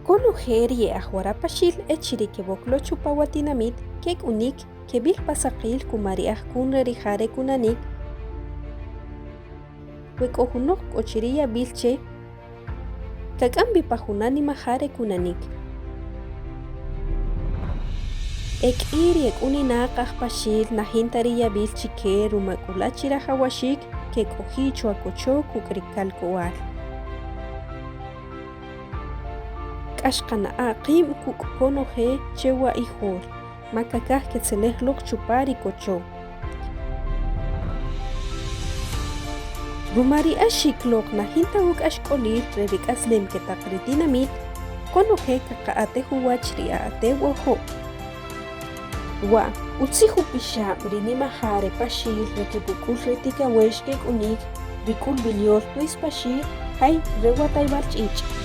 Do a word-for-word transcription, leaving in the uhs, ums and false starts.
Konoje ri e aj warapaxil echiri' keb'ok lo chupa wa tinamit kek'unik keb'il pa saqil kuma ri ajkun re ri ja re kunanik we k'o junoq k'o chi ri' yab'il che kak'am b'i pa juna nimaja re kunanik. E k'i ri e k'uninaq aj paxil na jinta ri yab'il chike ruma k'u la' chi rajawaxik kek'oji' chwa kocho kuk' ri kalk'uwal. K'ax qana'a' qib' kuk' konoje che wa'ijol ma kakaj ketzelej loq chupa ri kocho. Ruma ri axik loq na jinta uk'axk'olil re ri k'aslem ketaq ri tinamit, konoje kaqa'atej uwach ri a'atew ojo'. Wa' utzij upixab' ri nimaja re paxil re keb'uk'ul re tikawex kek'unik ri k'ulb'il yol Luis Paxil jay re watayb'al ch'ich'.